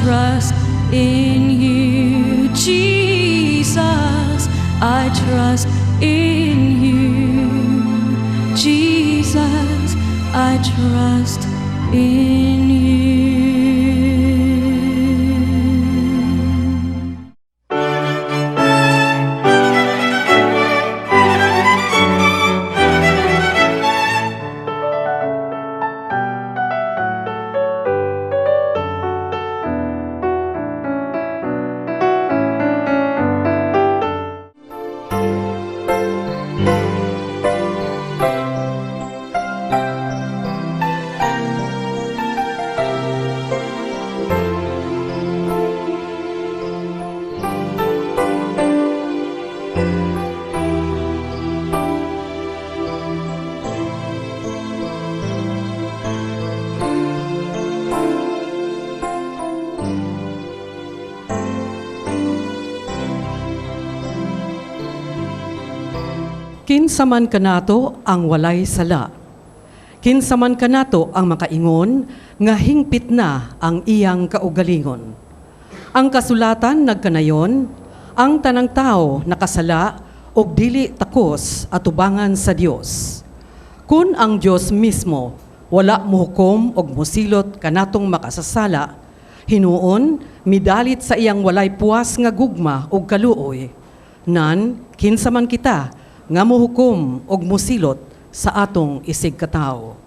trust in you, Jesus. I trust in you, Jesus. I trust in you. Kinsa man kanato ang walay sala? Kinsa man kanato ang makaingon nga hingpit na ang iyang kaugalingon? Ang kasulatan nagkanayon, ang tanang tao nakasala og dili takos atubangan sa Dios. Kun ang Dios mismo wala muhukom og musilot kanatong makasasala, hinuon midalit sa iyang walay puwas nga gugma og kaluoy. Nan kinsa man kita nga muhukom og musilot sa atong isig katawo?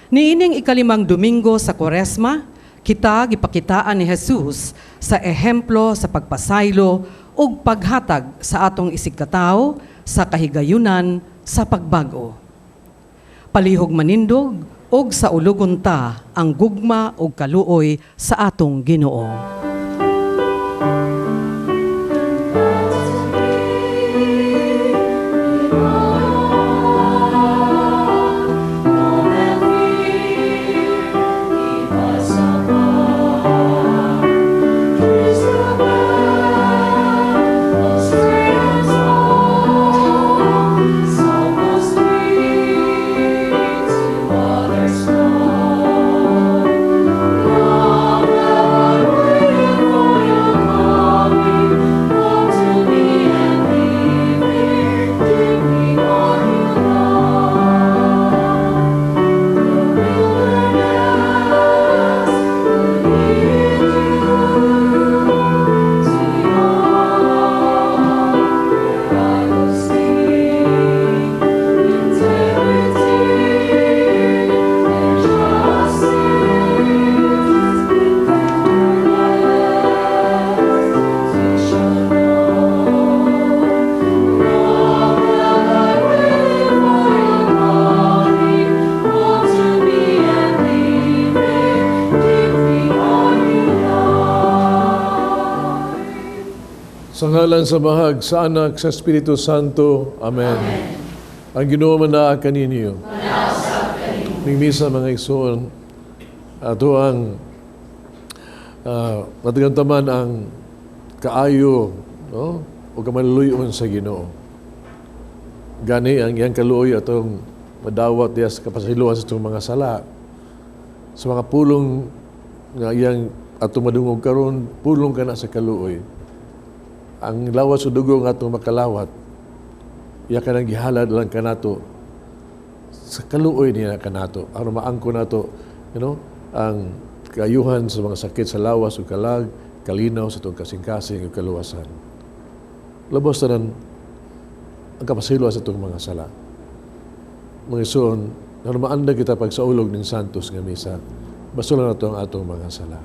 Niining ikalimang Domingo sa Kwaresma, kita gipakitaan ni Jesus sa ehemplo sa pagpasaylo ug paghatag sa atong isig katawo sa kahigayunan sa pagbag-o. Palihog manindog ug saulugon ta ang gugma ug kaluoy sa atong Ginoo. Sa ngalan sa Amahag, sa Anak, sa Espiritu Santo. Amen. Ang Ginoo manaa kaninyo. Ning misa, mga igsoon, ato ang matagantaman ang kaayo, no, o kamanluyon sa Ginoo. Gani ang iyang kaluoy atong madawat diya sa kapasiluan sa atong mga sala. Sa mga pulong nga iyang atong madungog karon, pulong kana sa kaluoy. Ang lawas o dugo nga atong makalawat, iya kanang gihalad lang kanato sa kaluoy niya kanato aron maangko nato ang kaayuhan sa mga sakit sa lawas o kalag, kalinaw sa atong kasing-kasing o kaluwasan. Lubos tanan ang kapasayloan sa atong mga sala. Mga igsoon, aron maandag kita pagsaulog ning Santos nga misa, basulan nato ang atong mga sala.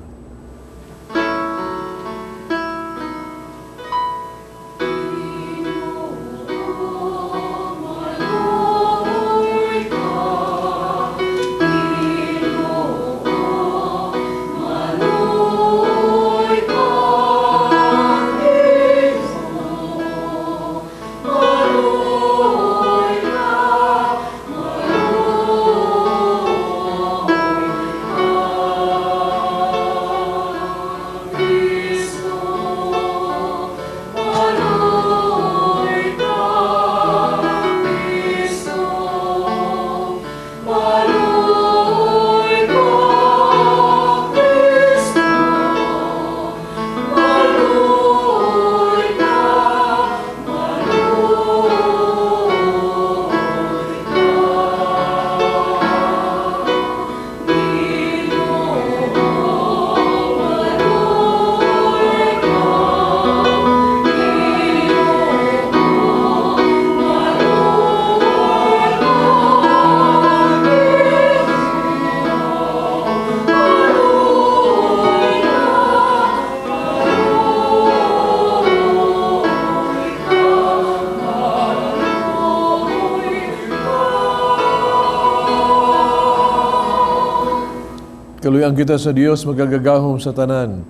Kaluyan kita sa Dios makagagahom sa tanan.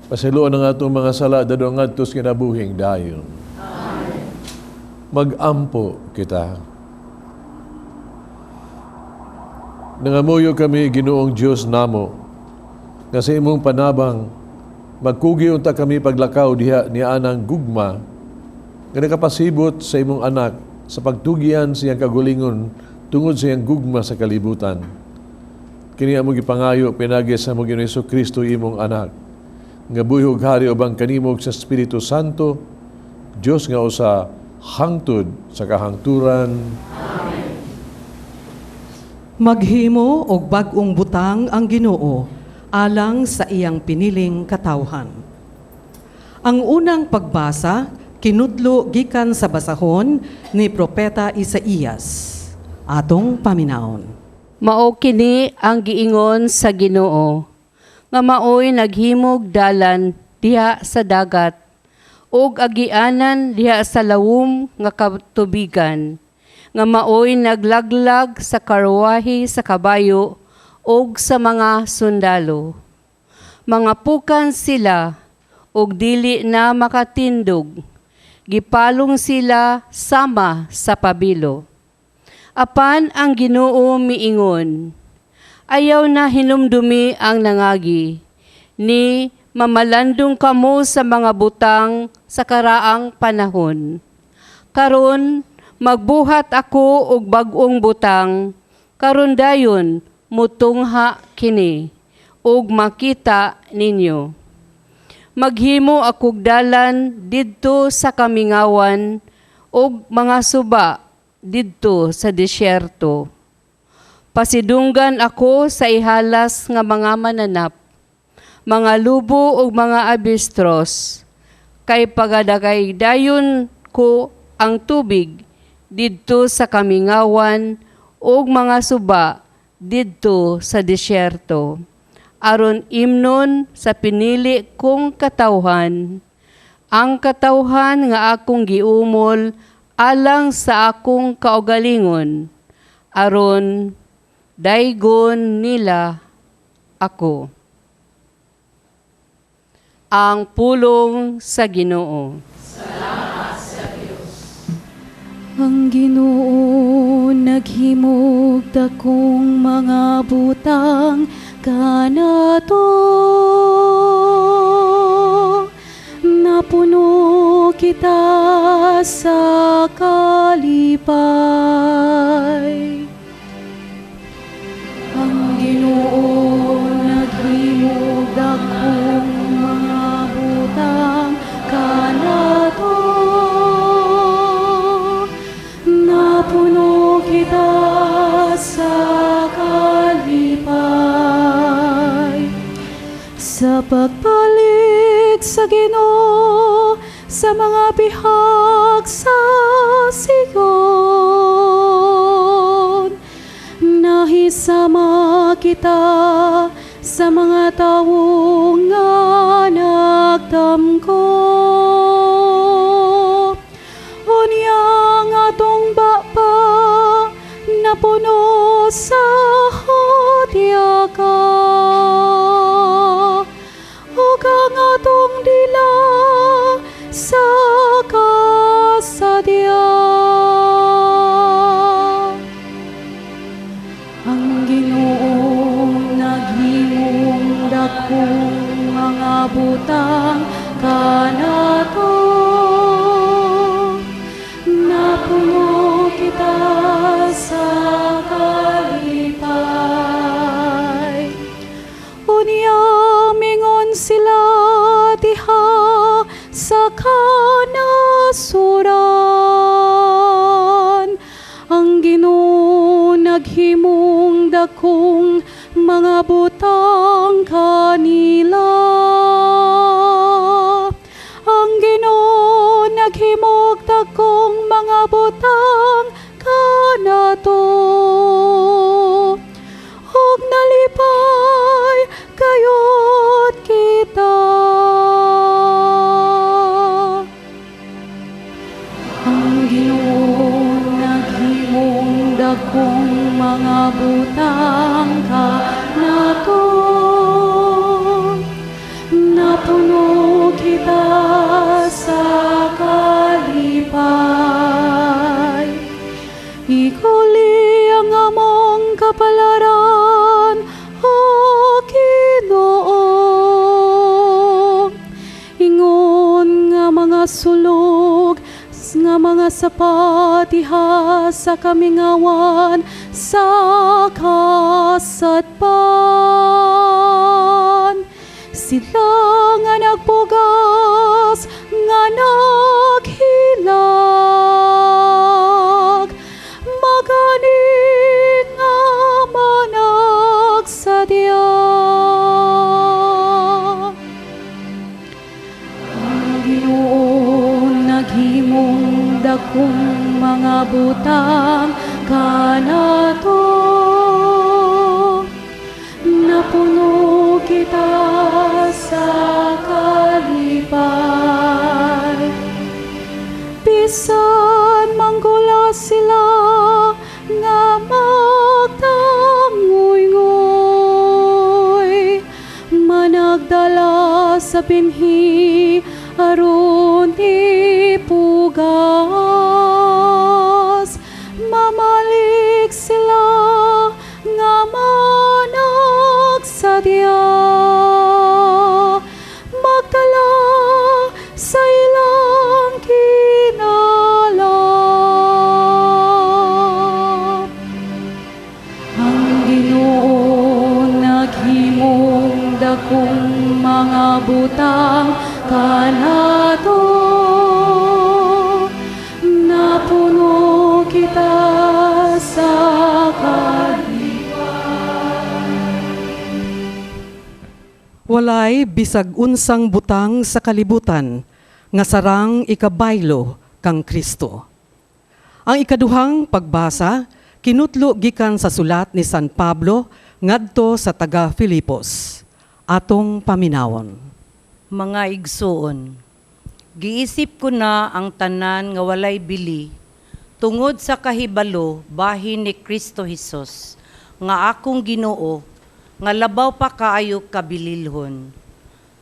Pasayloan ang atong mga sala dadto ngadto sa kinabuhing dayon. Mag-ampo kita. Nangamuyo kami, Ginoong Dios namo, nga sa imong panabang magkugi unta kami paglakaw diha ni anang gugma nga nakapasibot sa imong anak sa pagtugian sa iyang kaugalingon tungod sa iyang gugma sa kalibutan. Kini among gipangayo pinaagi sa among Ginoong Kristo, imong anak, nga buhi ug hari uban kanimo ug sa Espiritu Santo, Dios nga usa hangtod sa kahangturan. Amen. Maghimo og bag-ong butang ang Ginoo alang sa iyang piniling katawhan. Ang unang pagbasa kinudlo gikan sa basahon ni Propeta Isaías. Atong paminawon. Mao kini ang giingon sa Ginoo nga maoy naghimog dalan diha sa dagat ug agianan diha sa lawom nga katubigan, nga maoy naglaglag sa karwahe sa kabayo ug sa mga sundalo. Mangapukan sila ug dili na makatindog. Gipalong sila sama sa pabilo. Apan ang Ginoo miingon, "Ayaw na hinumdumi ang nangagi, ni mamalandong kamo sa mga butang sa karaang panahon. Karon magbuhat ako og bag-ong butang, karon dayon mutungha kini ug makita ninyo. Maghimo akog dalan didto sa kamingawan ug mga suba didto sa disyerto. Pasidunggan ako sa ihalas nga mga mananap, mga lubo ug mga abistros, kay pagadagaydayon ko ang tubig didto sa kamingawan ug mga suba didto sa disyerto, aron imnon sa pinili kong katawhan, ang katawhan nga akong giumol alang sa akong kaugalingon, aron daygon nila ako." Ang pulong sa Ginoo. Ang Ginoo naghimog dakong mga butang kanato. Napuno kita sa kalipay. Ang Ginoo naghimog dakong mga butang kanato. Napuno kita sa kalipay. Sa pagbalik sa Ginoo sa mga bihag sa Sion, nahisama kita sa mga tawo nga nagtamko. Unya ang atong baba napuno sa hatyaka ug ang atong dila sa kasadya. Ang Ginoo naghimong dakong mga butang kanato. Napuno kita sa kalipay. Unya mingon sila diha sa kanasuran, "Ang Ginoo naghimong dakong mga butang kanila. Ang Ginoo naghimog dakong mga butang kanato. Ug nalipay gayod kita." Ang Ginoo naghimong dakong mga butang kanato. Kapalaran, O Ginoo. Ingon nga mga sulog nga mga sapat diha sa kamingawan sa kasadpan. Sila nga nagpugas nga naghilak, magani nga managsadya. Ang Ginoo naghimong dakong mga butang kanato. Napuno kita sa kalipay. Bisan manggula sila nga magtangoy-ngoy, managdala sa binhi aron ipugas, mamalik sila nga managsadya, magdala sa ilang kinalap. Ang Ginoo naghimong dakong mga butang kanato. Napuno kita sa kalipay. Walay bisag unsang butang sa kalibutan nga sarang ikabaylo kang Kristo. Ang ikaduhang pagbasa kinutlo gikan sa sulat ni San Pablo ngadto sa taga Filipos. Atong paminawon. Mga igsuon, giisip ko na ang tanan nga walay bili tungod sa kahibalo bahin ni Kristo Hesus nga akong Ginoo, nga labaw pa kaayo kabililhon.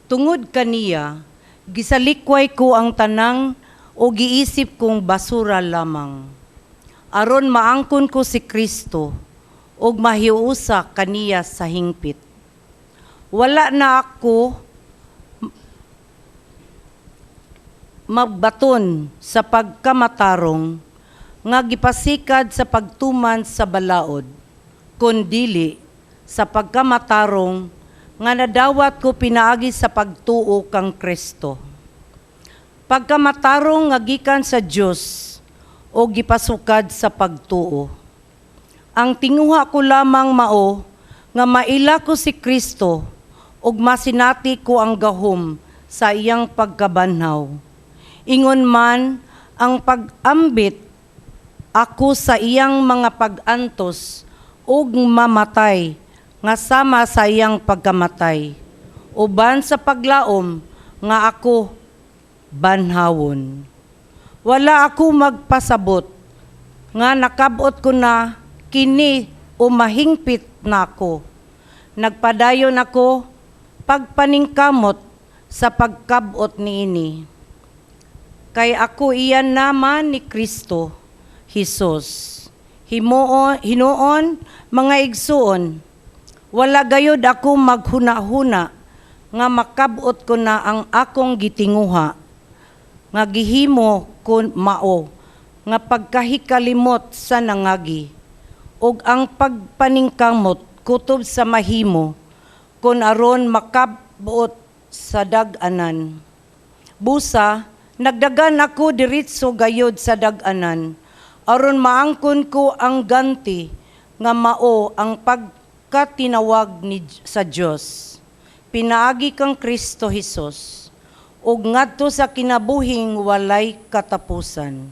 Tungod kaniya, gisalikway ko ang tanang o giisip kong basura lamang, aron maangkon ko si Kristo ug mahiusa kaniya sa hingpit. Wala na ako magbaton sa pagkamatarong nga gipasikad sa pagtuman sa balaod, kundili sa pagkamatarong nga nadawat ko pinaagi sa pagtuo kang Kristo. Pagkamatarong nga gikan sa Dios o gipasukad sa pagtuo. Ang tinguha ko lamang mao nga maila ko si Kristo ug masinati ko ang gahom sa iyang pagkabanhaw. Ingon man ang pag-ambit ako sa iyang mga pag-antos ug mamatay nga sama sa iyang pagkamatay, uban sa paglaom nga ako banhawon. Wala ako magpasabot nga nakabot ko na kini o mahingpit na ako. Nagpadayon ako pagpaningkamot sa pagkabot niini. Kay ako iyan naman ni Kristo Jesus. Himuon, hinuon, mga igsuon, wala gayod ako maghuna-huna nga makabot ko na ang akong gitinguha, nga gihimo ko mao nga pagkahikalimot sa nangagi ug ang pagpaningkamot kutob sa mahimo kon aron makabot sa dag-anan. Busa, nagdagan ako diretso gayod sa dag-anan aron maangkon ko ang ganti nga mao ang pagkatinawag ni sa Dios pinaagi kang Kristo Hesus ug ngadto sa kinabuhing walay katapusan.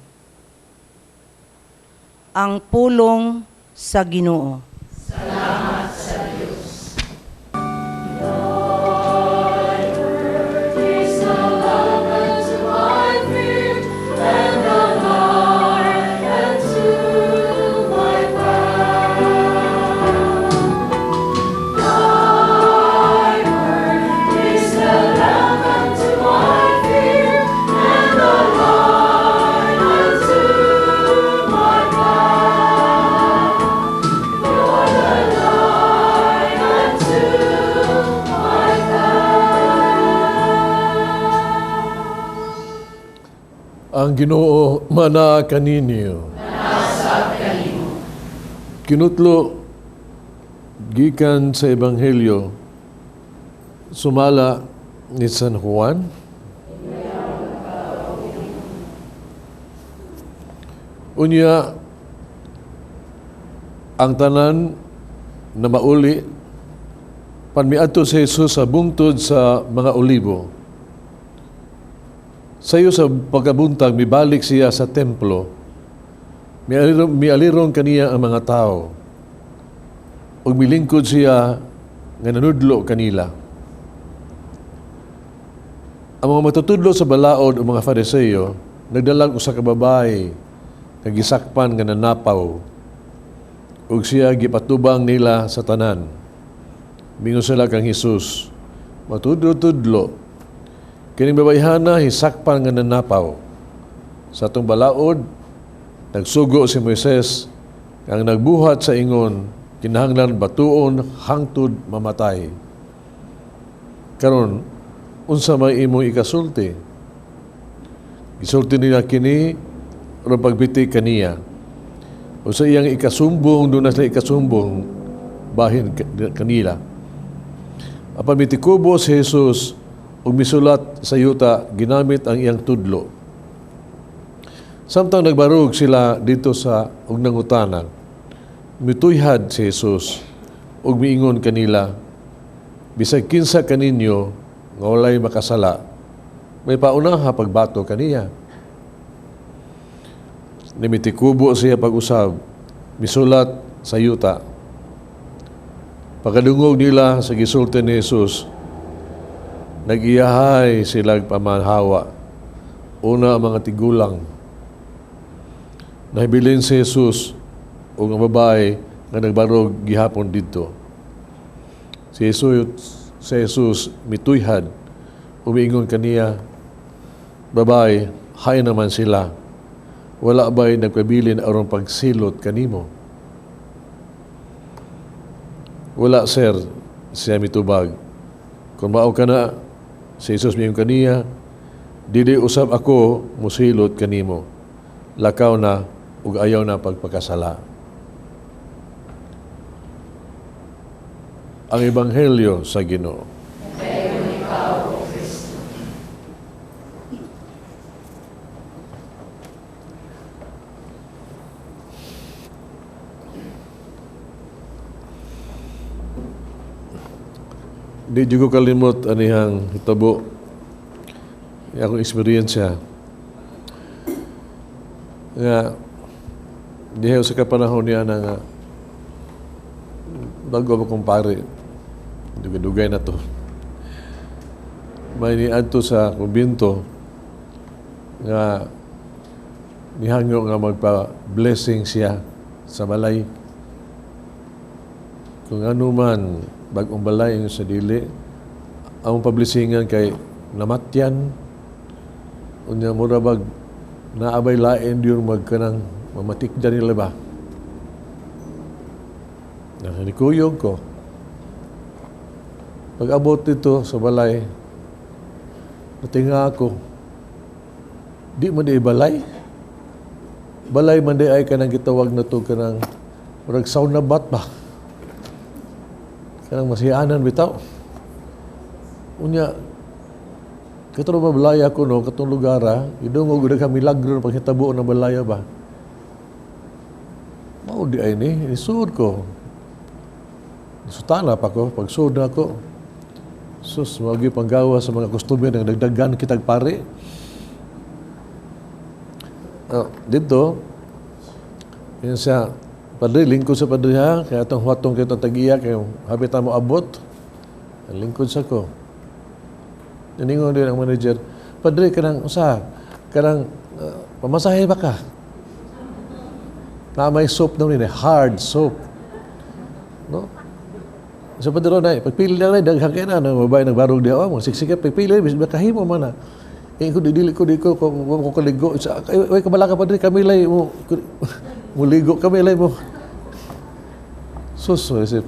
Ang pulong sa Ginoo. Ang Ginoo mana kaninyo. Kinutlo gikan sa Ebanghelyo sumala ni San Juan. Unya ang tanan na mauli panmiadto si Jesus sa bungtod sa mga olibo. Sayo sa pagkabuntag, mibalik siya sa templo. Mialirong kaniya ang mga tao. Ug milingkod siya nga nanudlo kanila. Ang mga matutudlo sa balaod o mga Fariseo, nagdalag usa ka babae nga gisakpan nga nanapaw. Ug siya gipatubang nila sa tanan. Mingon sila kang Hesus, matudlo-tudlo, kining babayhana hisakpan nga nanapaw. Sa atong balaod, nagsugo si Moises ang nagbuhat sa ingon, kinahanglan batuon hangtod mamatay. Karon, unsa may imong ikasulti? Gisulti nila kini aron pagbiti kaniya. O sa iyang ikasumbong, doon na sila ikasumbong bahin kanila. Apan mitikubo si Jesus ug misulat sa yuta, ginamit ang iyang tudlo. Samtang nagbarog sila dito sa ug nangutana, mituyhad si Jesus ug miingon kanila, bisag kinsa kaninyo nga walay makasala, may paunaha pagbato kaniya. Nimitikubo siya pag-usab, misulat sa yuta. Pagkadungog nila sa gisulti ni Jesus, nag-iyahay sila pamanhawa. Una ang mga tigulang. Nahibilin si Jesus o ang babae nga nagbarog gihapon didto. Si Jesus mituyhad, umiingon kaniya, babae, hay naman sila. Wala ba'y nagpabilin aron pagsilot kanimo? Wala, sir, siya mitubag. Kung mao ka na, si Jesus miingon kaniya, dili usab ako musilot kanimo. Lakaw na ug ayaw na pagpakasala. Ang Ebanghelyo sa Ginoo. Di jud ko kalimot anihang hitabo akong eksperyensya nga diha sa kapanahon niya na nga bago pa kong pare, dugay-dugay na to, may niadto sa kumbinto nga nihangyo nga magpa-blessing siya sa balay. Kung ano man bagong balay sa dili, ang pablisingan kay namatyan, unya mura bag naabay lain diyon magkanang mamatikdan nila ba. Nakanikuyog ko. Pag-abot dito sa balay, natinga ako. Di man di balay. Balay man di ay kanang gitawag na to kanang murag sauna bat ba. Kanang masiyanan bitaw. Unya, katong mabalaya ko no, katong lugar ha, idungog na kami milagro na paghitabo ng balaya ba. Mao di ay ni, isuod ko. Sutana pa ko, pagsuod na ako. Sus, mao gyud panggawa sa mga customer ng dagdagan kitag pare. Oh, dito, yun siya, Padre, lingkod sa Padre ha, kaya itong huwatong kitang tagiya, kaya hapit mo abot, lingkod sa ko. Niningon din ang manager, Padre, kanang usa, kanang pamasahe ba ka? Na may soap na rin, hard soap. No? Sa Padre na, pagpili na rin, daghang kayo na, babae nagbarog diha, oh, mga siksika, pagpili, kahimo man na. Eh, ko, dili ko, di ko, ko kaligo. Sa, ay, ay, kabala ka, Padre, kami lay, mo, muligo kami lay mo. Sus, isip.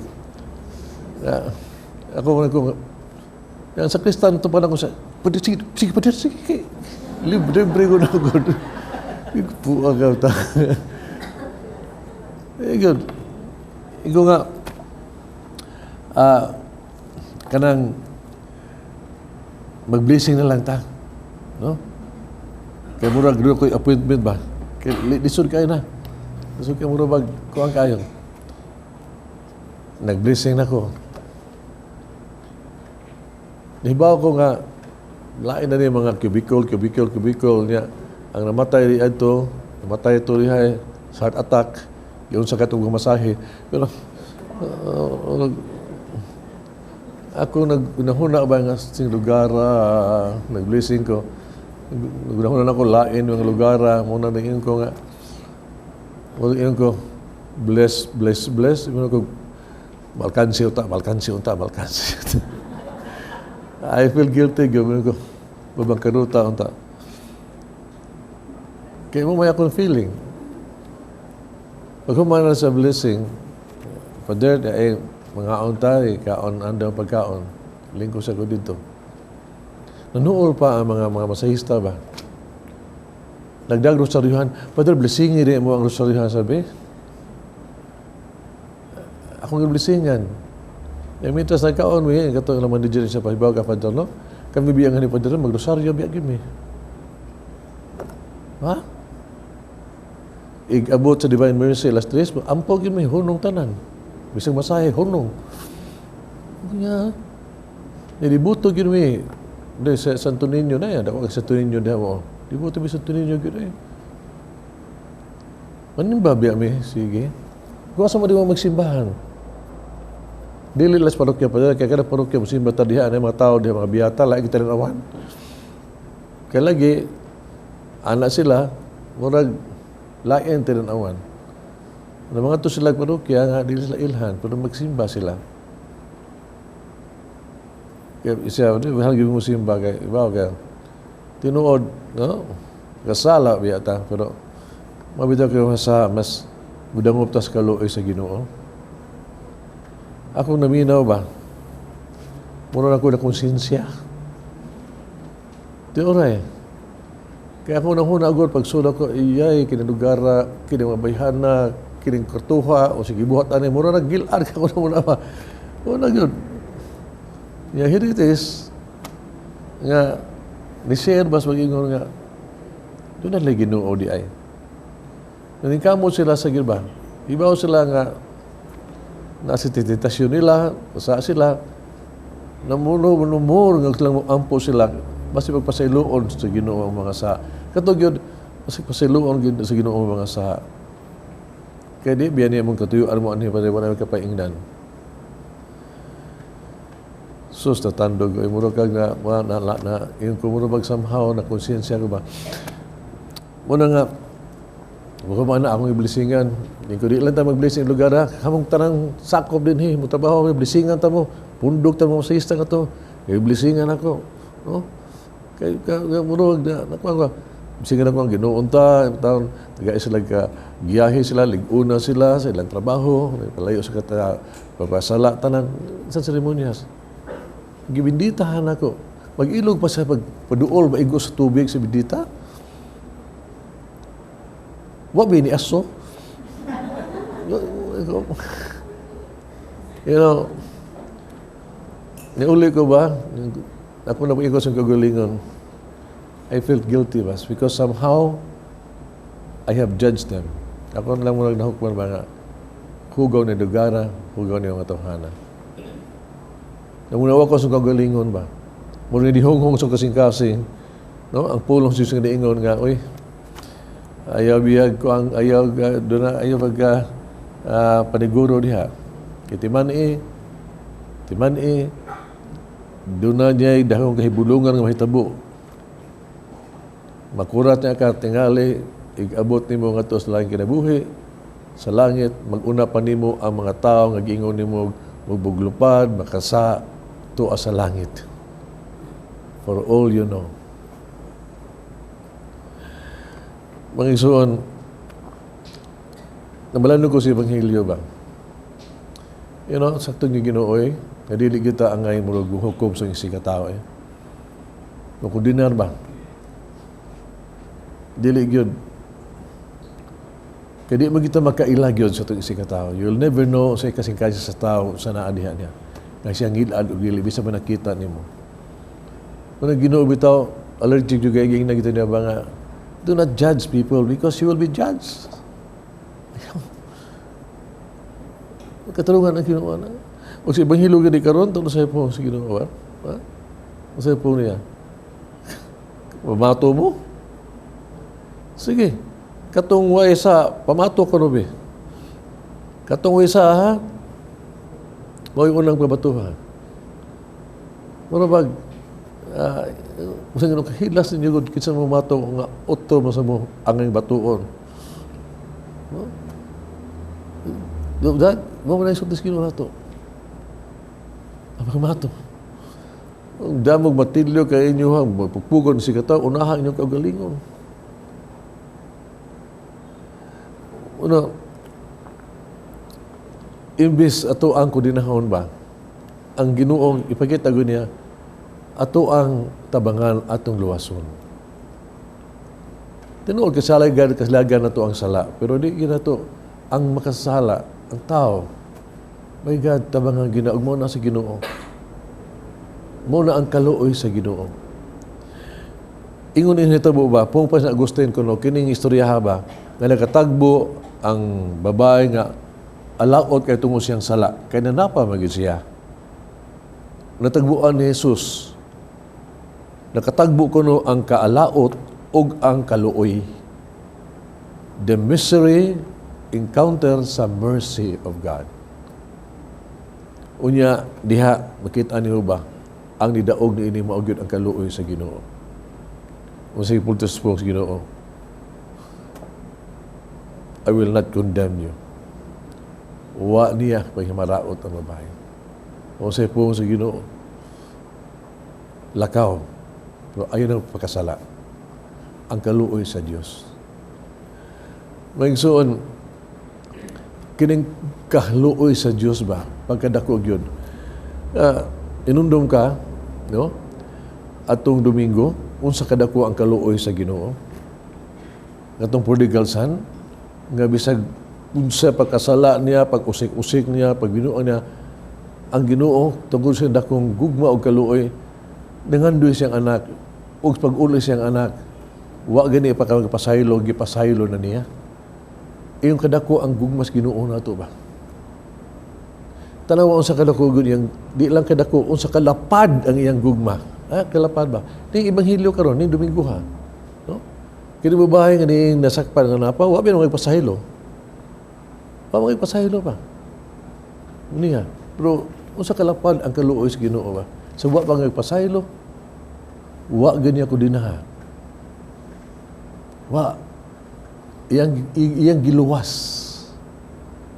Ya, ako, ako, yan, sa Kristan, ito pa na ko sa, Padre, sige, sige, Padre, sige, sige. Libre, libre ko na ako. Puha ka ta. Eh, good. Igo nga, kanang mag-blessing na lang ta. No? Kay murag doon ko'y appointment ba? Kay lisod kayo na. Lisod kayo murag mag kuang kayo. Nag-blessing na ko. Nibaw ko nga lain na ni mga cubicle, cubicle, cubicle niya. Ang namatay di adto, namatay ito dihay, sa heart attack, yun sa katong masahe. Pero ako naghuna ba nga sing lugar, nag-blessing ko. Naghuna na ako lain yung lugar, muna na ko nga. Muna ko, bless, bless, bless. Muna ko, malkansi unta, malkansi unta, malkansi. I feel guilty, gawin ko. Babangkaruta unta. Kaya mo may akong feeling. Pag humana sa blessing, Father, eh, mga unta, eh, kaon, andang pagkaon. Lingko sa ko dito. Nanuol pa ang mga masahista ba? Nagdag rosaryuhan. Father, blessing rin mo ang rosaryuhan, sabi. Akong blessingan. Eh, mientras nagkaon, mi, katong naman di siya pahibaw ka, Father, no? Kami biyang ni Father, magrosaryo biya gyud mi. Ha? Igabot sa Divine Mercy, alas 3, ampo gyud mi, hunong tanan. Bisag masahe, hunong. Nga, nilibuto gyud mi. Di, sa Santo Niño na yan. Dako kay Santo Niño diha mo. Dibuto mi Santo Niño gyud eh. Manimba biya mi? Sige. Kung asa mo di mo magsimbahan? Dili las parokya pa kaya kada parokya mosimba ta diha ang mga tao diha mga biyata lagi kita awan. Kaya lagi anak sila murag lain tinanawan. Na mga to sila parokya nga dili sila ilhan pero magsimba sila. Kaya siya, di ba gyud mo simba kay ibaw kay tinuod, no? Kasala biya ta pero mabitaw kayo sa mas mudangop tas kaluoy sa Ginoo. Ako naminaw ba? Mura na ko na konsensya. Di oray. Kaya ako nahuna agad pag sulat ko, iyay, kinalugara, kini mga bayhana, kining kartuha, o sige buhat ani, mura na gilar ka ko na muna ba. O na yun. Ya, here it is. Nga, ni-share bas mag-ingon nga, doon na lagi Ginoo di ay. Naningkamot sila sa gilba. Ibaw sila nga, nasa tentasyon nila, sa sila, namuno, manumur, nga silang ampo sila, basta pagpasayloon sa Ginoo ang mga sa. Katog yun, basta pagpasayloon gyud sa Ginoo ang mga sa. Kaya di, biyan niya mong katuyuan mo, ano yung wala kapaingnan. Sus, natandog, ay muro kag na, na, na, na, na yung kumuro bag somehow, na konsensya ko ba. Muna nga, baka man na akong iblesingan. Hindi ko di lang ta mag-blessing lugar ha. Kamong tanang sakop din he. Mutrabaho may blessingan ta mo. Pundok ta mo sa ista nga to. Iblesingan ako. No? Kay ka murag na nakuha ko. Blessingan ako ang Ginoo ta. Taon taga sila ka giyahe sila, lig-una sila sa ilang trabaho, palayo sa kata papasala tanan sa seremonyas. Gibinditahan ako. Mag-ilog pa sa pagpaduol maigo sa tubig sa bindita. Wa ba ni aso? You know, niuli ko ba? Ako na ko sa kagalingon. I felt guilty bas because somehow I have judged them. Ako na lang muna nahukman ba nga hugaw ni Dugara, hugaw ni mga tawhana. Namunawa ko sa kagalingon ba? Muna dihunghong sa kasing-kasing, no? Ang pulong sa Diyos nga niingon nga, uy, ayaw biyag ko ang ayaw doon na ayaw pagka paniguro diha. Kay timan-i, doon na niya dahong kahibulungan nga mahitabo. Makurat niya ka tingali, igabot nimo ngadto sa langit kinabuhi, sa langit maguna pa nimo ang mga tawo nga giingon nimo mugbuglupad, makasa tuwa sa langit. For all you know. Mga igsoon, namalano ko sa Ebanghelyo ba? You know, sakto nga Ginoo eh, nga dili kita angay murag hukom sa isig ka tao eh. Kung dinar ba? Dili gyud. Kaya di mo kita makaila gyud sa itong isig tao. You'll never know sa kasing-kasing sa tao sa naa diha niya. Nga siya ngilad o dili, bisa man nakita nimo. Kung ang Ginoo bitaw, allergic juga yung na kita niya ba nga, do not judge people because you will be judged. Katulungan ang Ginoo na. O sa Ebanghelyo gani karon tungod sa po sa Ginoo ba? Ha? Sa po niya. Pamato mo? Sige. Katong way sa pamato ko be. Katong way sa ha? Mao yung unang pabatuhan. Mura bag uh, kahilas ninyo gud kinsa mo mato nga otro mo sa mo angay batuon. No? That, mo man isulti sa Ginoo nato. Ang mga mato. Ang damog matilyo kay inyo hang pugpugon si kataw, unahan inyong kaugalingon. Una, imbis ato ang kudinahon ba, ang Ginoong ipakita gud niya, ato ang tabangan atong luwason. Tinuod kasalagan kaslagan nato ang sala, pero di ginato ang makasala, ang tao. My God, tabangan ginaog mo na sa Ginoo. Mo na ang kaluoy sa Ginoo. Ingon ini hitabo ba, pung pa sa Agustin kuno kining istorya ba nga nakatagbo ang babae nga alaot kay tungod siyang sala, kay nanapa man gyud siya. Natagbuan ni Jesus. Nakatagbo kuno ang kaalaot ug ang kaluoy. The misery encounter sa mercy of God. Unya diha makita niyo ba ang nidaog ni ini mao gyud ang kaluoy sa Ginoo. Unsay pultos po sa Ginoo? I will not condemn you. Wa niya paghimaraot ang babae. Unsay po sa Ginoo? Lakaw. Pero ayaw ng pagkasala. Ang kaluoy sa Dios. Maigsoon, kining kahluoy sa Dios ba? Pagkadako gyud. Inundom ka, no? Atong Domingo, unsa kadako ang kaluoy sa Ginoo? Katong prodigal son, nga bisag unsa pagkasala niya, pag-usik-usik niya, pagbinuang niya, ang Ginoo tungod sa dakong gugma og kaluoy, nangandoy siyang anak, ug pag-uli siyang anak, wa gani pa ka magpasaylo, gipasaylo na niya. Iyong kadako ang gugma sa Ginoo nato ba? Tanawa unsa kadako gud iyang di lang kadako unsa kalapad ang iyang gugma. Ha, kalapad ba? Ning ebanghelyo karon ning Domingo ha. No? Kini babae nga ning nasakpan nga napa, wa ba magpasaylo? Wa magpasaylo pa. Niya. Pero unsa kalapad ang kaluoy sa Ginoo ba? Sa wa pa magpasaylo, wa gani ako dinaha. Wa iyang giluwas.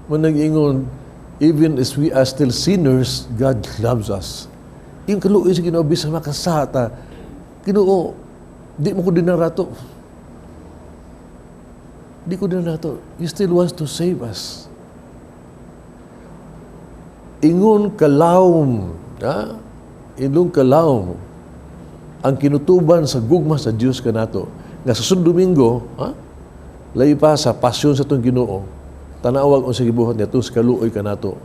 Manang ingon, even as we are still sinners, God loves us. Yung kaluoy sa Ginoo bisan makasata, Ginoo, di mo ko dinarato. Di ko dinarato. He still wants to save us. Ingon kalawom, ha? Ingon kalawom ang kinutuban sa gugma sa Dios kanato. Nga sa sunod Domingo, ha? Layo pa sa pasyon sa itong Ginoo, tanawag unsa gibuhat niya sa kaluoy kanato.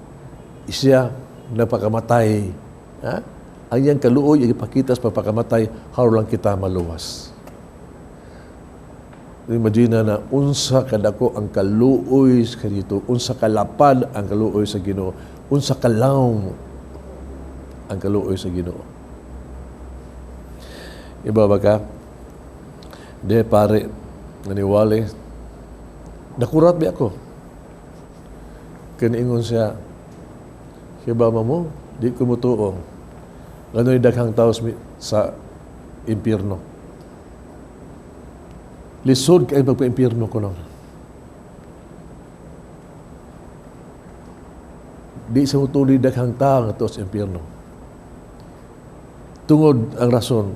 Siya napakamatay. Ha? Ang iyang kaluoy ay ipakita sa pagpakamatay, haron lang kita maluwas. Imagine na unsa kadako ang kaluoy sa dito, unsa kalapad ang kaluoy sa Ginoo, unsa kalawom ang kaluoy sa Ginoo. Iba ba ka? De pare, naniwali, nakurat bi ako. Kaniingon siya, siya ba mo, di ko mutuo. Ngano'y daghang tao sa impyerno. Lisod kay magpa-impyerno ko nun. Di sa mutuli daghang tao nga sa impyerno. Tungod ang rason,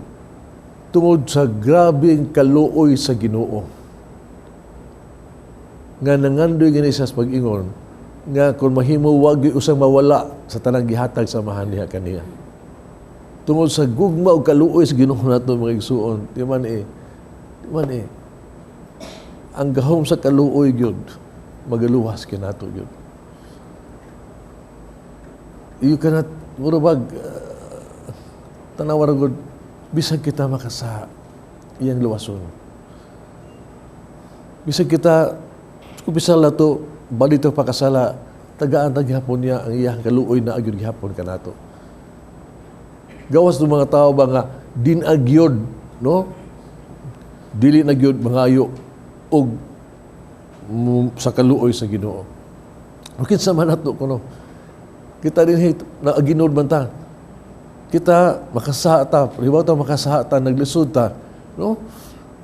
tungod sa grabing kaluoy sa Ginoo. Nga nangandoy gani sa pag-ingon, nga kung mahimo wag usang mawala sa tanang gihatag sa amahan niya kaniya. Tungod sa gugma ug kaluoy sa Ginoo nato mga igsuon, di man eh. Di man eh. Ang gahom sa kaluoy gyud. Magaluwas kanato gyud. You cannot, mura bag, tanawa ra gud, bisan kita makasala, iyang luwason. Bisan kita, kung bisan to, balito pakasala, tagaan ta gihapon niya ang iyang kaluoy na agyud gihapon kanato. Gawas ng mga tao ba nga dinagyod, no? Dili na gyud mangayo og sa kaluoy sa Ginoo. O kinsa man nato kuno. Kita din na aginod man ta. Kita makasala ta, hibaw ta makasala ta, naglisod ta, no?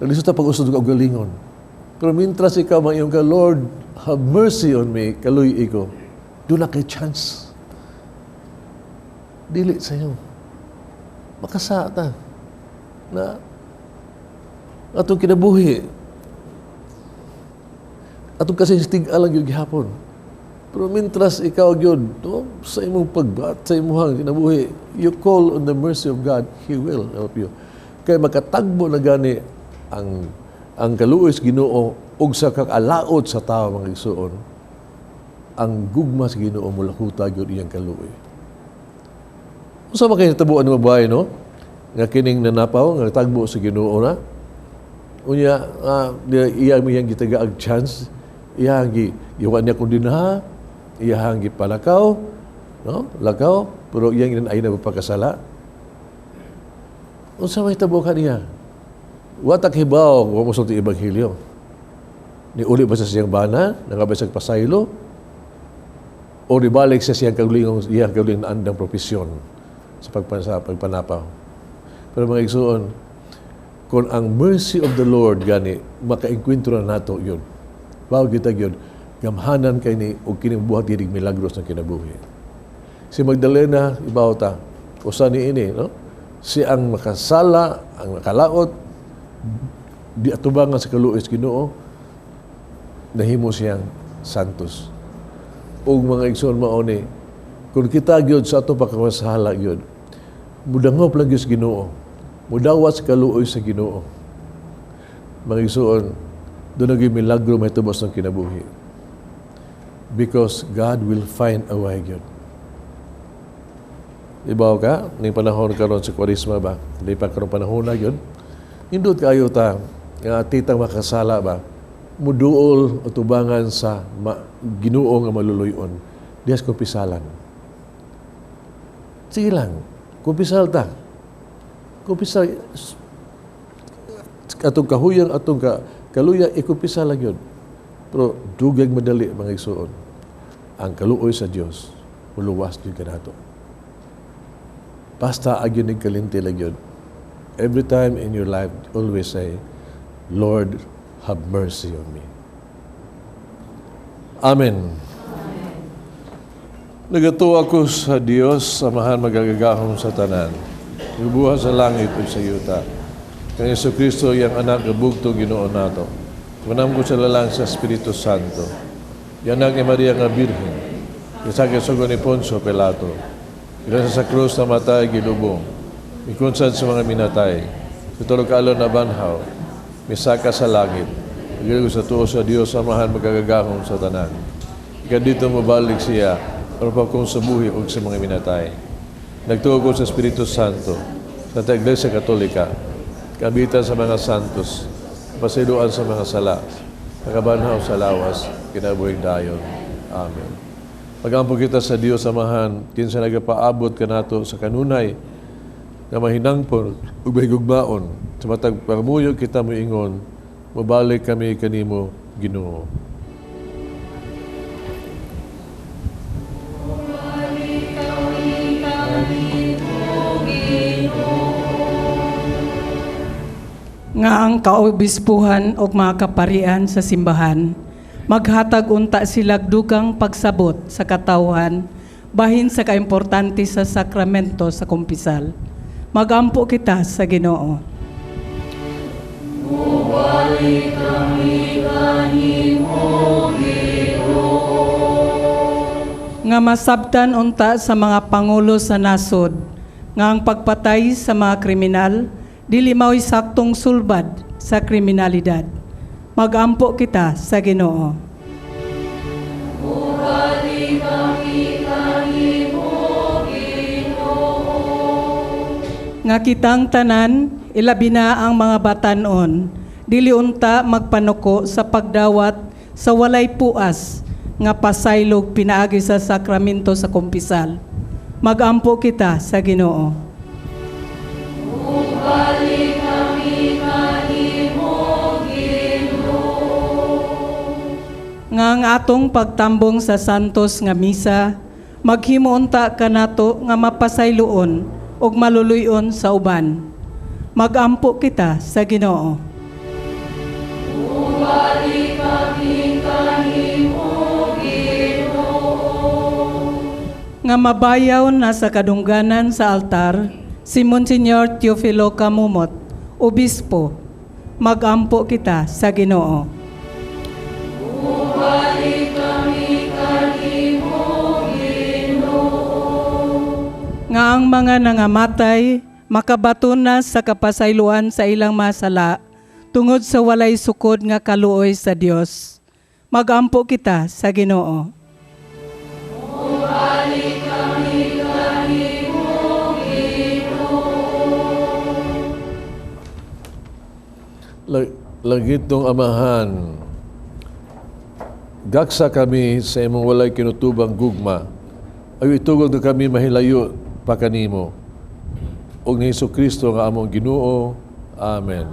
Naglisod ta pag-usod og kaugalingon. Pero mintras ikaw maingon ka, "Lord, have mercy on me, kaluy ko." Duna kay chance. Dili sa'yo. Makasala ta. Na atong kinabuhi. Atong kasi tig-a lang gyud gihapon. Pero mintras ikaw gyud, no, sa imong pagbat, sa imong kinabuhi, you call on the mercy of God, He will help you. Kaya makatagbo na gani ang kaluoy sa Ginoo ug sa kakalaot sa tao, mga igsuon, ang gugma sa Ginoo mulahuta gyud iyang kaluoy. Unsa man kay natabuan ni babae, no? Nga kining nanapaw nga tagbo sa Ginoo na. Unya iya iyang gitagaag chance, iyang gi iwan niya kung dinha, iyang gipalakaw, no? Lakaw, pero iyang ay na pagkasala. Unsa may tabo kaniya? Wa ta kahibaw kung mosulti ebanghelyo. Ni uli ba sa siyang bana, nangabay sa pasaylo, o nibalik sa siyang kaugalingong iyang kaugalingong naandang propesyon sa pagpanapaw. Pero mga igsuon, kung ang mercy of the Lord gani makaengkwentro na nato yun. Bago kita yun, gamhanan kay ni og kining buhat ginig milagros ng kinabuhi. Si Magdalena, ibaw ta, usa ni ini, no? Si ang makasala, ang nakalaot, di atubangan sa kaluoy sa Ginoo, nahimo siyang santos. Ug mga igsoon, mao ni, kung kita gyud sa atong pagkamasala gyud, mudangop lang gyud sa Ginoo, mudawat sa kaluoy sa Ginoo. Mga igsoon, duna gyud milagro mahitabo sa kinabuhi. Because God will find a way gyud. Ibaw ka, ning panahon karon sa Kwaresma ba, hindi pa karon panahon na yun, indot kayo ta, nga titang makasala ba, muduol o tubangan sa Ginoo nga maluluyon, dihas kumpisalan. Sige lang, kumpisal ta. Kumpisal, atong kahuyang, atong kaluya, ikumpisal lang yun. Pero dugay madali, mga igsuon, ang kaluoy sa Dios, muluwas gyud kanato. Basta agyon ning kalinti lang yun. Every time in your life, always say, "Lord, have mercy on me." Amen. Nagatuo ako sa Dios, Amahan makagagahom sa tanan. Nagbuhat sa langit ug sa yuta. Kang Hesus Kristo, iyang anak, bugtong Ginoo nato. Manamgo sa lalang sa Espiritu Santo. Anak ni Maria nga Birhen. Gisakit sugo ni Poncio Pilato. Gilansa sa krus, namatay, gilubong. Mikunsad sa mga minatay. Sa tulo ka adlaw nabanhaw. Misaka sa langit. Nagilgo sa tuo sa Dios, Amahan makagagahom sa tanan. Ika dito mobalik siya aron paghukom sa buhi ug sa mga minatay. Nagtuo ko sa Espiritu Santo, sa Iglesia Katolika, kabitan sa mga santos, pasayloan sa mga sala, nakabanhaw sa lawas, kinabuhing dayon. Amen. Magampo kita sa Dios Amahan, kinsa nagapaabot kanato sa kanunay nga mahinangpon ug mahigugmaon. Sa matag pangamuyo kita moingon, "Mobalik kami kanimo, Ginoo." Nga ang kaobispuhan ug mga kaparian sa simbahan maghatag unta silag dugang pagsabot sa katawhan bahin sa kaimportante sa sakramento sa kumpisal. Magampo kita sa Ginoo. Mobalik kami kanimo, Ginoo. Nga masabtan unta sa mga pangulo sa nasod nga ang pagpatay sa mga kriminal dili mao'y saktong sulbad sa kriminalidad. Magampo kita sa Ginoo. Kami kanimo, Ginoo. Nga kitang tanan, ilabi na ang mga batanon, dili unta magpanuko sa pagdawat sa walay puas nga pasaylog pinaagi sa sakramento sa kumpisal. Magampo kita sa Ginoo. Ubalik kami kanimo, Ginoo. Nga ang atong pagtambong sa santos nga misa, maghimo unta kanato nga mapasayloon ug maluluy-on sa uban. Magampo kita sa Ginoo. Ubalik kami kanimo, Ginoo. Nga mabayaw na sa kadungganan sa altar si Monsignor Teofilo Camomot, Obispo. Magampo kita sa Ginoo. Ubalik kami kanimo, Ginoo. Nga ang mga nangamatay makabaton na sa kapasayloan sa ilang masala tungod sa walay sukod nga kaluoy sa Dios. Magampo kita sa Ginoo. Ubalik kami kanimo, Ginoo. Langitnong Amahan, gaksa kami sa imong walay kinutubang gugma, ay itugod na kami mahilayo pa kanimo. Og ni Hesus Kristo nga among Ginoo. Amen.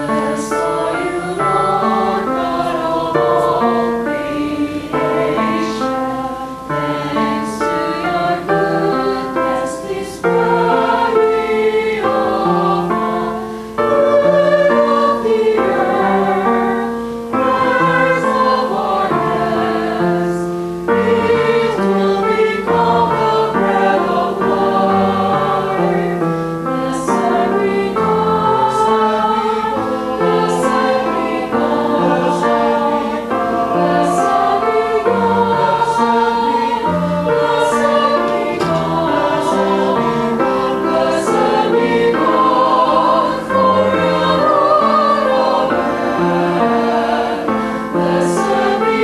Blessed are you, Lord God of all creation. Thanks to your goodness, this bread we offer, bread of the earth, works of our hands. It will become the bread of life. Blessed be God, blessed be God, blessed be God, blessed be God, blessed be God forever. Amen. Blessed be God forever. Amen. Blessed be God, blessed be God,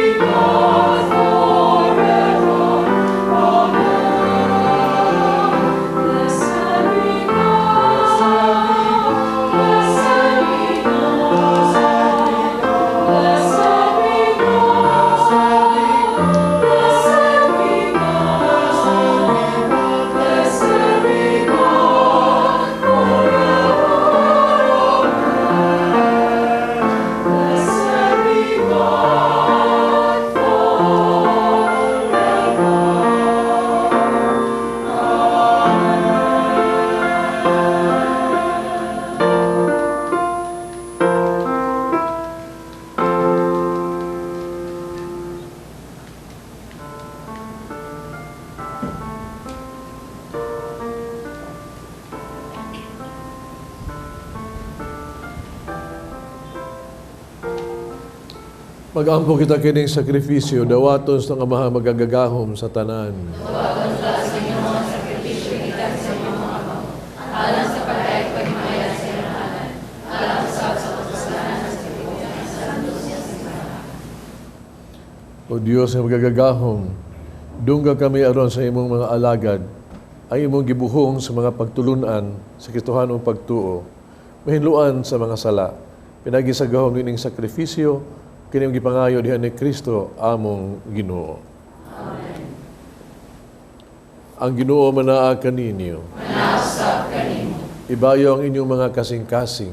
blessed be God, blessed be God, blessed be God forever. Amen. Blessed be God forever. Magampo kita kining sakripisyo, dawaton sa Amahan magagagahom sa tanan. O Diyos nga magagagahom, dungga kami aron sa imong mga alagad, ang imong gibuhong sa mga pagtulunan sa Kristohanong pagtuo, mahinluan sa mga sala. Pinaagi sa gahom nining sakripisyo, kini gipangayo diha ni Kristo among Ginoo. Amen. Ang Ginoo manaa kaninyo. Ibayo ang inyong mga kasing-kasing.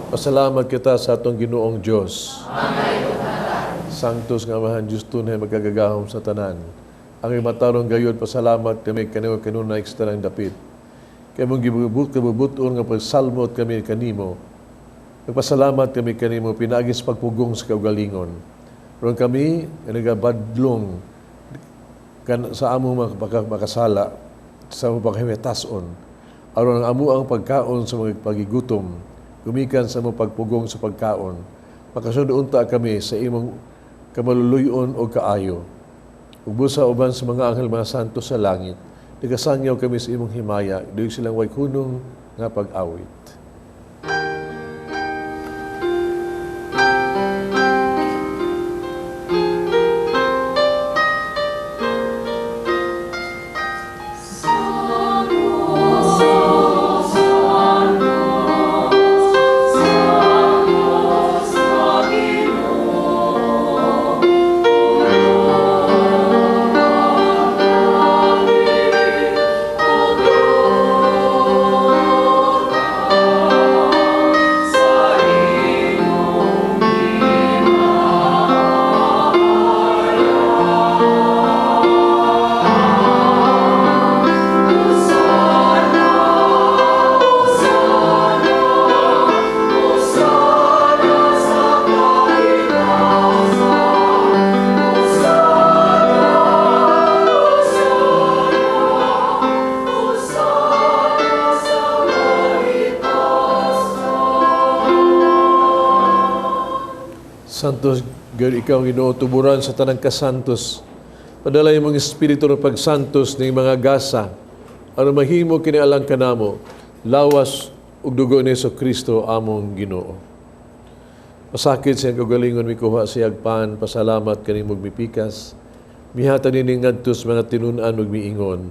Pasalamat kita sa atong Ginoong Diyos. Sanctus nga Amahan, Diyos tunay magagagahom sa tanan. Ang matarong gayod, pasalamat kami kanimo kanunay sa tanang dapit. Kay mong gibubuton nga pagsalmot kami kanimo. Nagpasalamat kami kanimo pinaagi sa pagpugong sa kaugalingon. Ron kami nga nagabadlong kan sa among mga makasala, sa among pagkahimitason. Aron ang amo ang pagkaon sa mga pagigutom, gumikan sa among pagpugong sa pagkaon. Makasunod unta kami sa imong kamaluluyon o kaayo. Ug busa uban sa mga anghel, mga santo sa langit, nagasangyaw kami sa imong himaya, duyog silang way hunong nga pag-awit. Santos God, ikaw ang Ginoo, tuburan sa tanang kasantos. Padala imong espiritu ng pagsantos ning mga gasa aron mahimo kini alang kanamo, lawas ug dugo ni Kristo among Ginoo. Pasakit sa iyang kaugalingon, mikuha sa iyang pan, pasalamat kanimo ug mipikas. Mihatag niini ngadto sa mga tinun-an ug miingon: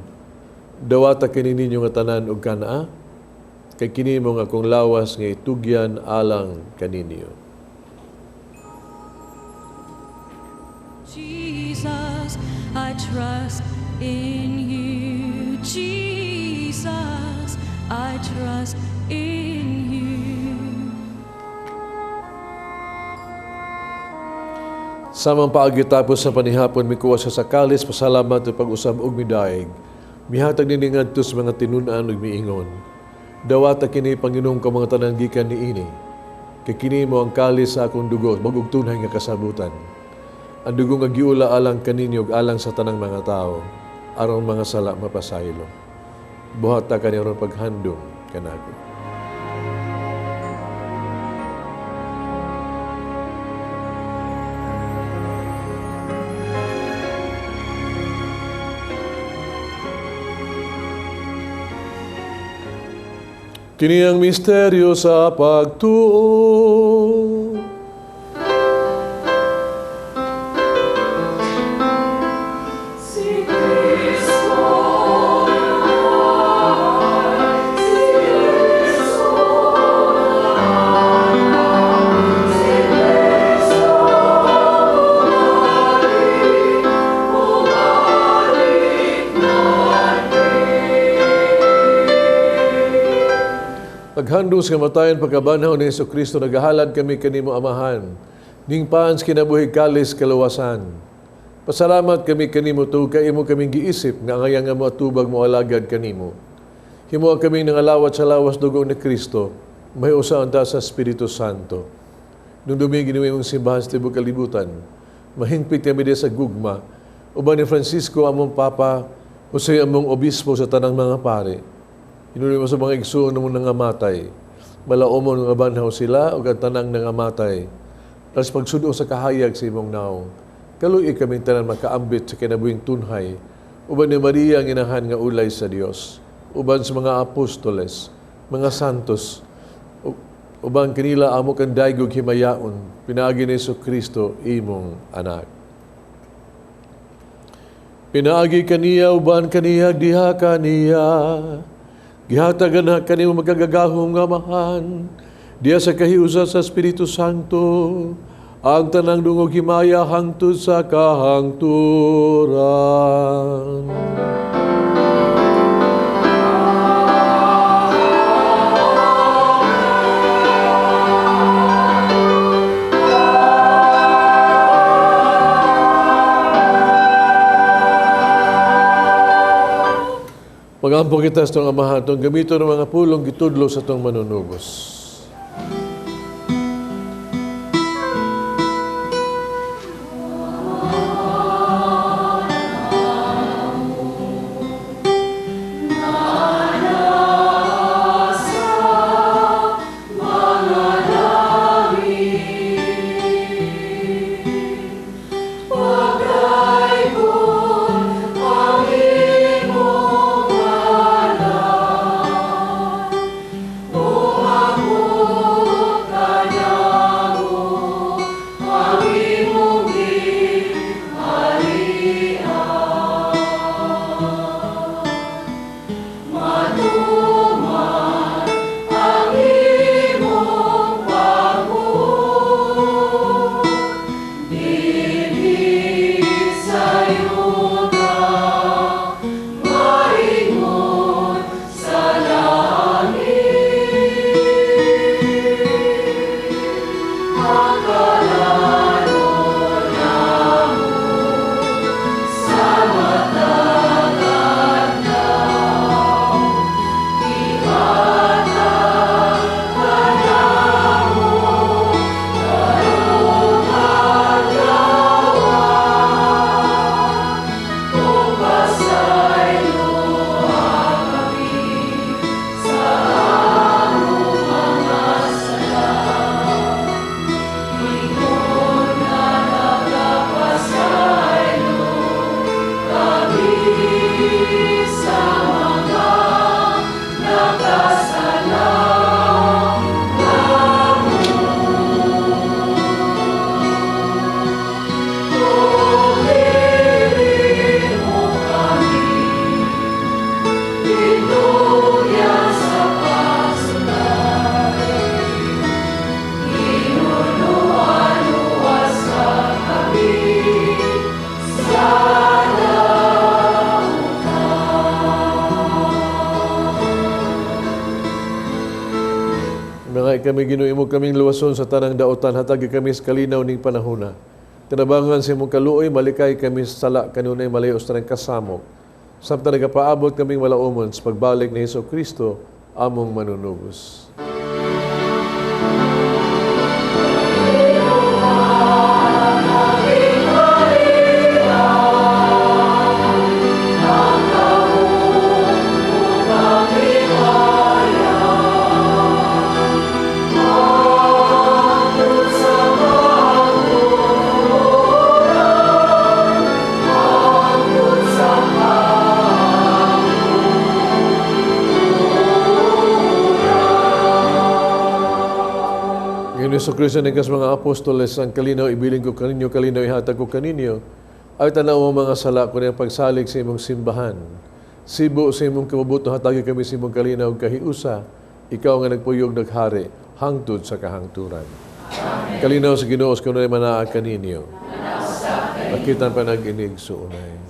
"Dawata kini ninyo nga tanan ug kanaa, kay kini mao ang akong lawas nga itugyan alang kaninyo." Jesus, I trust in you. Jesus, I trust in you. Samang paagi tapos sa panihapon, mikuha siya sa kalis, pasalamat ug pag-usab og midaig. Mihatag nini ngadto sa mga tinun-an ug miingon: "Dawata kini, panginom ka mga tanan gikan niini. Kay kini mao ang kalis sa akong dugo, bag-ong tunhay nga kasabutan. Ang dugo nga giula alang kaninyo ug alang sa tanang mga tao, aron mga sala mapasaylo. Buhata kani aron paghandom kanako." Kini ang misteryo sa pagtuo. Si Kristo, si Kristo, si Kristo, bumalik, bumalik. Paghandom sa kamatayon, pagkabanhaw ni Hesus Kristo, nagahalad kami kanimo, Amahan, ning paan sa kinabuhi, kalis kaluwasan. Pasalamat kami kanimo tungod kay imo kaming giisip nga angayang nga moatubag, moalagad kanimo. Himoa kami nangalawat sa lawas dugo ni Kristo, mahiusa unta sa Espiritu Santo. Dumdumi Ginoo imong simbahan sa tibuok kalibutan, mahingpit kami diha sa gugma, uban ni Francisco among Papa, Jose among Obispo sa tanang mga pare. Hinuli mo sa mga igsuon mo nangamatay. Malaomon nga banhaw sila o ang tanang nangamatay. Tapos pagsudo sa kahayag sa imong naong. Kaluoy kaming tanan makaambit sa kinabuhing tunhay. Uban ni Maria ang inahan nga ulay sa Dios. Uban sa mga apostoles, mga santos. Uban kanila amo kang daygog himayaon. Pinaagi ni Hesus Kristo imong anak. Pinaagi kaniya, uban kaniya, diha kaniya. Gihatagan na kanimo magagagahom nga Amahan, diha sa kahiusa sa Espiritu Santo, ang tanang dungog himaya hangtod sa kahangturan. Magampo kita sa itong Amahan, itong gamito ng mga pulong gitudlo sa itong manunubos. Mga kami, Ginoo, imo kaming luwason sa tanang daotan, hatagi kami sa kalinaw ning panahona. Tinabangan sa imong kaluoy, malikay kami sa sala kanunay malayo sa tanang kasamok. Samtang nagapaabot kaming malaumon sa pagbalik ni Hesus Kristo, among manunubos. Ngayon, Hesus Kristo, nagkas mga apostoles, ang kalinaw ibilin ko kaninyo, kalinaw ihatag ko kaninyo, ay tanaw ang mga sala ko niyang pagsalig sa imong simbahan. Sibo sa imong kabubuto, hatagi kami sa imong kalinaw kahiusa, ikaw nga nagpuyog naghari, hangtod sa kahangturan. Amen. Kalinaw sa Ginoo, sa kanunay manaa kaninyo. Nakita pa nag-inig suunay.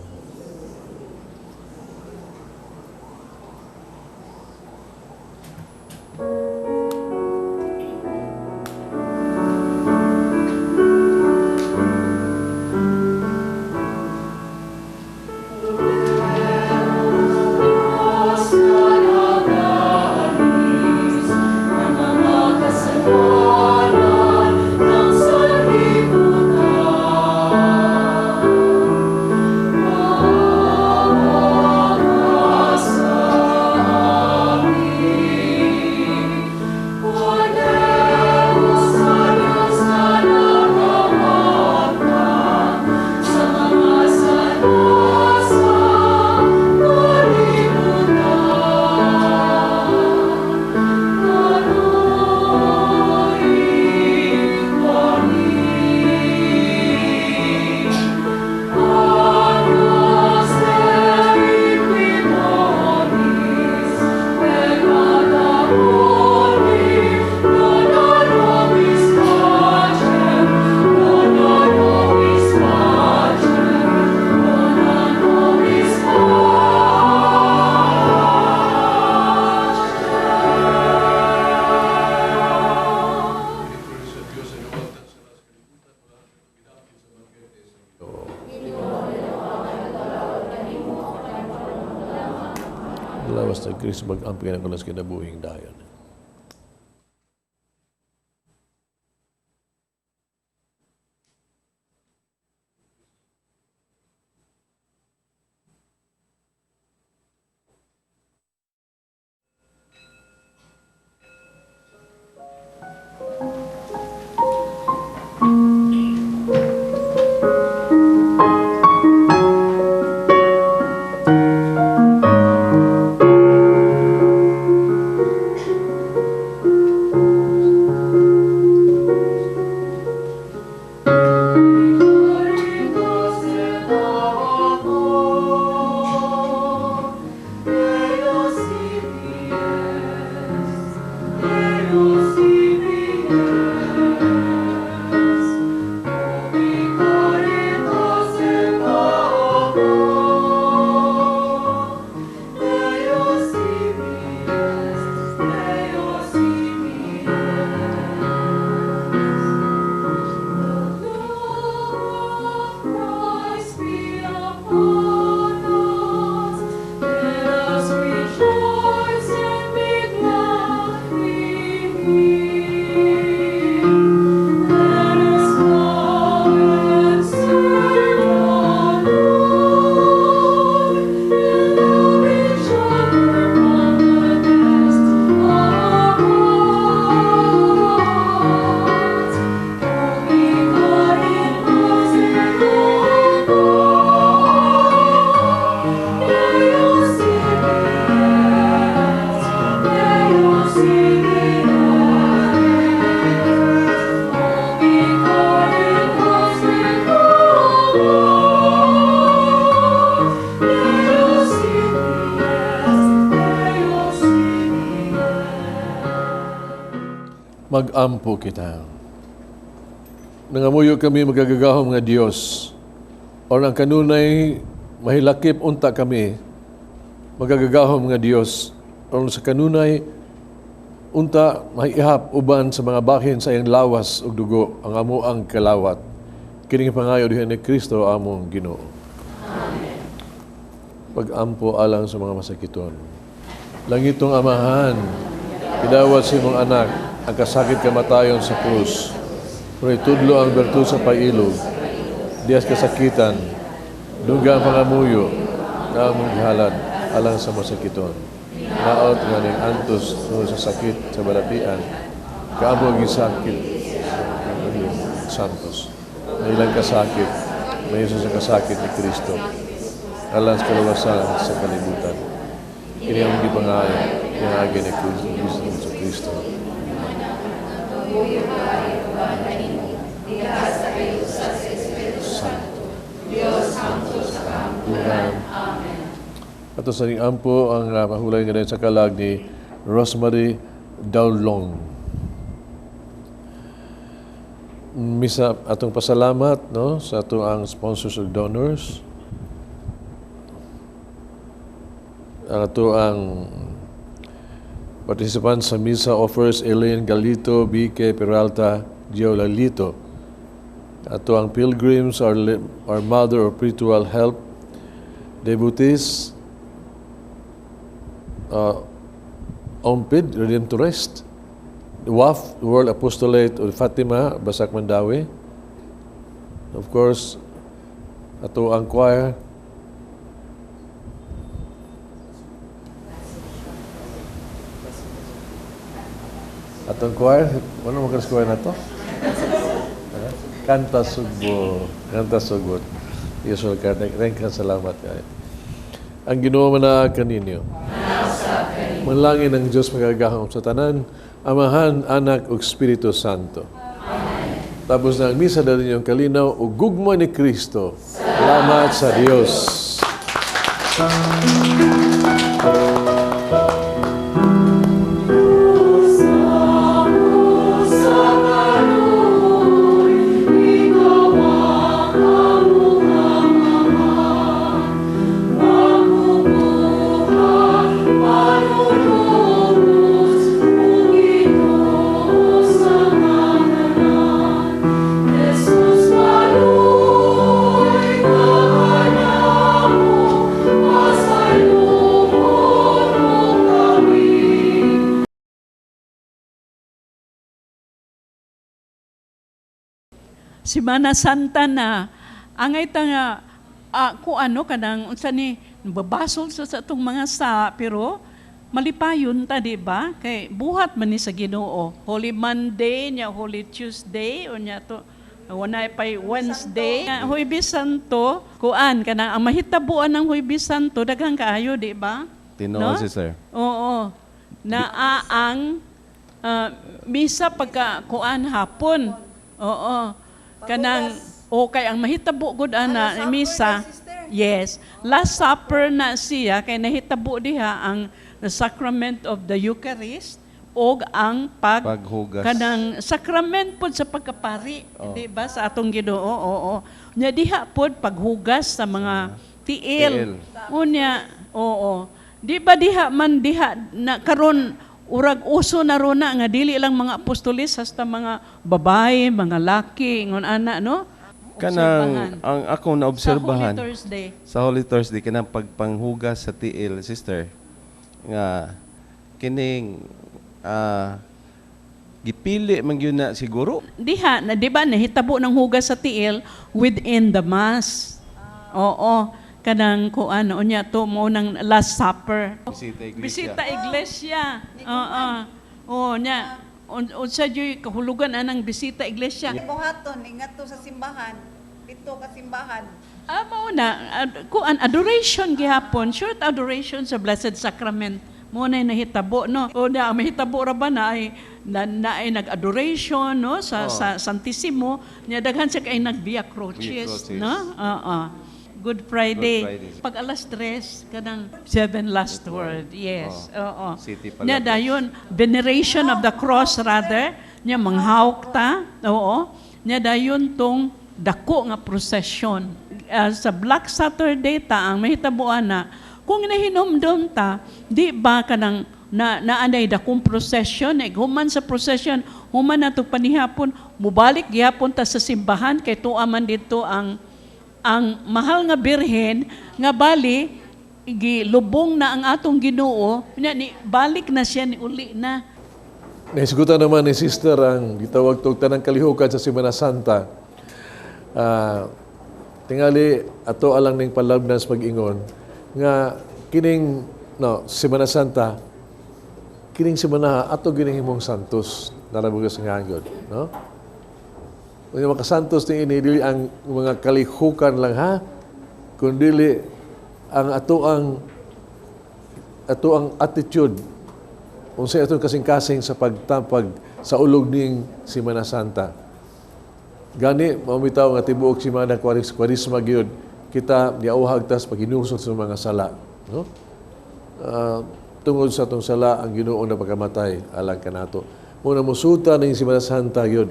Lawas na Kristo mag-amping ng kulas kinabuhing dayon. Mag-ampo kita. Nangamuyo kami, makagagahom nga Dios. Aron ang kanunay mahilakip unta kami, makagagahom nga Dios. Aron sa kanunay unta maihap uban sa mga bahin sa iyang lawas ug dugo ang amoang kalawat. Kining pangayo diha ni Kristo among Ginoo. Pag-ampo alang sa mga masakiton. Langitong Amahan, gidawat sa imong anak ang kasakit kamatayon sa krus. Pero itudlo ang bertud sa pailog, diha sa kasakitan, dungga ang pangamuyo na among gihalad alang sa masakiton. Naot nga ning antos tungod sa sakit sa balatian, kaamo gisakit Santos. Na ilang kasakit, may sa kasakit ni Kristo alang sa kaluwasan sa kalibutan. Kini ang gipangayo, pinaagi ni Kristo. Kristo. Santo. Santo sa kamturan. Ato sa ning ampo ang mahulay nga sa kalag ni Rosemary Daulong. Misa atong pasalamat, no, sa ato ang sponsors ug donors. Ang ato ang participants sa misa offers: Elaine Galito, BK Peralta, Gio Lalito. Ato ang pilgrims, our Mother of Spiritual Help, devotees, Ompid, Redemptorist, WAF, World Apostolate of Fatima, Basak Mandaue. Of course, ato ang choir, atong choir, ano mo choir na to? Ha? Kanta Sugbo, Kanta Sugbo. Usual ka, thank you, salamat kayo. Ang Ginoo man kaninyo. Manalangin ang Diyos makagagahom sa tanan, Amahan, Anak, ug Espiritu Santo. Tapos na ang misa, dali ninyong kalinaw ug gugma ni Kristo. Salamat sa Dios. Jesus maluoy kanamo, pasayloon mo kami. Simana Santa na angay ta nga ku ano kanang unsa ni babasol sa atong mga sa, pero malipayon ta, di ba, kay buhat man ni sa Ginoo. Holy Monday nya, Holy Tuesday, unya to wala pay Wednesday. Huwebes Santo, kuan kanang ang mahitabuan ng Huwebes Santo daghan kaayo, di ba? Tinuod, No? sister. Oo. Naa ang misa pagka kuan hapon. Oo. Kanang okay ang mahitabo gud ana misa. Yes. Last Supper na siya kay nahitabo diha ang the sacrament of the Eucharist og ang pag Paghugas. Kanang sacrament pod sa pagkapari, di ba, sa atong Ginoo. Oo. Nya diha pod paghugas sa mga tiil. Tiil. Unya, oo. Di ba diha man diha na karon urag uso na ron na nga dili lang mga apostolis, hasta mga babae, mga laki, ingon ana, no? Kanang Obserbahan. ang akong Sa naobserbahan Holy Thursday. Sa Holy Thursday, kanang pagpanghugas sa tiil, sister, nga kining gipili man gyud na siguro. Diha na, di ba, nahitabo ng hugas sa tiil within the mass. Oo. Kanang kuan, unya to mo nang Last Supper. Bisita iglesia. Bisita iglesia. Oo. Oo, nya. Unsa jud kahulugan anang bisita iglesia? Buhaton, ingat to sa simbahan. Dito ka simbahan. Ah, mao na, kuan, adoration gihapon, short adoration sa Blessed Sacrament. Mo na nahitabo, no. O na mahitabo ra ba na ay na ay nag-adoration, no, sa sa Santissimo, nya daghan siya kay nag-Via Crucis, Crucis. No? Oo. Good Friday. Good Friday. Pag alas 3 kanang seven last word. Yes. Oo. City Nya Palabas. dayon veneration of the cross rather. Nya manghawk ta, oo. Nya dayon tong dako nga procession. Sa Black Saturday ta ang mahitabuan na kung nahinumdum ta, di ba kanang na naanay dakong procession eh, human sa procession, human na to panihapon, mubalik gihapon ta sa simbahan kay tuwa man dito ang mahal nga Birhen nga bali gilubong na ang atong Ginoo nya ni balik na siya, ni uli na. Nahisgutan naman ni Sister ang gitawag tog tanang kalihukan sa Semana Santa. Tingali ato alang ning palabnas pag-ingon nga kining, no, Semana Santa, kining semana ato ginahimong santos narabugas nga anggod, no? Mga makasantos ni ini, dili ang mga kalihukan lang ha, kundi ang ato ang attitude unsay atong kasing-kasing sa pagtapag sa ulog ning Semana Santa. Gani mao bitaw nga tibuok semana Kwaresma gyud kita niauhag tas paghinulsol sa mga sala, no? Tungod sa atong sala ang Ginoo na pagkamatay alang kanato. Mao na musuta ning Semana Santa gyud.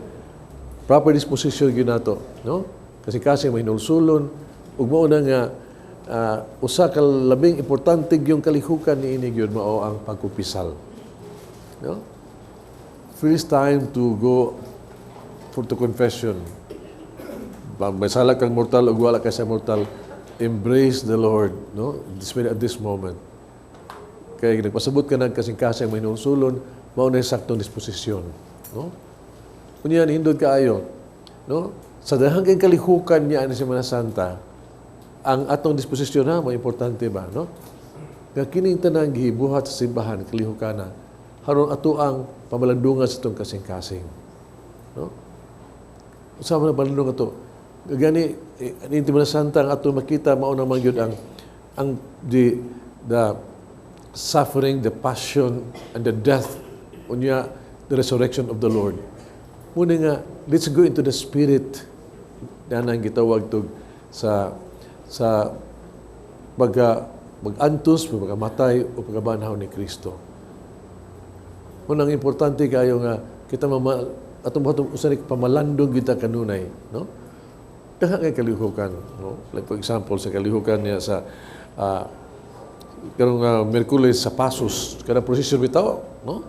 Proper disposition gyud nato, no? Kasi kasi mahinulsulon ug mao na nga usa ka labing importante gyud kalihukan niini gyud mao ang pagkumpisal. No? First time to go for to confession. May sala kang mortal o wala ka sa mortal, embrace the Lord, no? This at this moment. Kaya nagpasabot ka ng kasing-kasing may hinulsulon, mao na yung saktong disposisyon, no? Unya, hindot kaayo, no? Sa dahang kay kalihukan niya ang Semana Santa, ang atong disposisyon ha, mo importante ba, no? Nga kining tanang gibuhat sa simbahan, kalihukana, haron ato ang pamalandungan sa itong kasing-kasing. No? Usa man ang palandungan ato. Gani, eh, Semana Santa ang ato makita mao naman gyud ang the suffering, the passion, and the death, unya the resurrection of the Lord. Muna nga, let's go into the spirit na nang gitawag tog sa pagka mag-antos, pagkamatay o pagkabanhaw ni Kristo. Munang importante kayo nga kita mama atong buhaton usa ni pamalandong kita kanunay, no? Daghan kay kalihukan, no? Like for example, sa kalihukan niya sa karong Miyerkules sa Pasos, kada prosesyon bitaw, no?